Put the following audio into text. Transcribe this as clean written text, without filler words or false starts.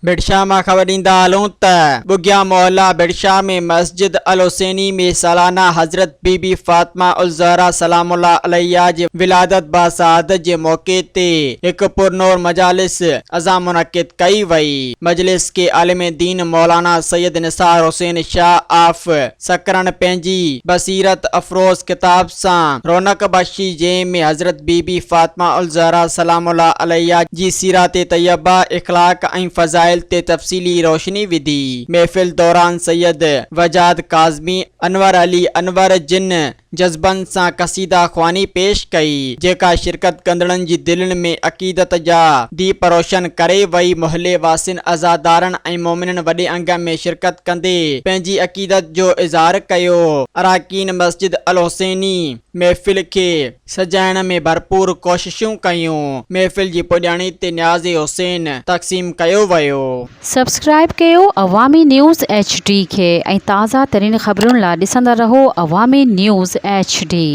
ڀٽشاهه مان خبر ڏيندا هلون ته ٻگهيا محلا ڀٽشاهه ۾ مسجد الحسيني ۾ سالانه حضرت بي بي فاطمه الزهرا سلام الله عليها جي ولادت باسعادت جي موقعي تي هڪ پرنور مجالس عزا منعقد ڪئي وئي. مجلس کي عالم دين مولانا سيد نثار حسين شاهه آف سڪرنڊ پنهنجي بصيرت افروز ڪتاب سان رونق بخشي جنهن ۾ حضرت بي بي فاطمه الزهرا سلام الله عليها جي سيرت طيبه، اخلاق ۽ فضائل تي تفصيلي روشني وڌي. محفل دوران سيد وجاد ڪاظمي، انور علي انور جن جذبن سان قصيده خواني پيش ڪئي، جيڪا شرڪت ڪندڙن جي دلين ۾ عقيدت جا ديپ روشن ڪري وئي. محلي واسين، عزادارن ۽ مومنن وڏي انگ ۾ شرڪت ڪندي پنهنجي عقيدت جو اظهار ڪيو. اراڪين مسجد الحسيني محفل کي سجائڻ ۾ ڀرپور ڪوششون ڪيون. محفل جي پڄاڻي تي نياز حسين تقسيم ڪيو ويو. سبسڪرائيب ڪيو عوامي نيوز ايڇ ڊي کي ۽ تازه ترين خبرن لا ڏسندا رهو عوامي نيوز ايڇ ڊي.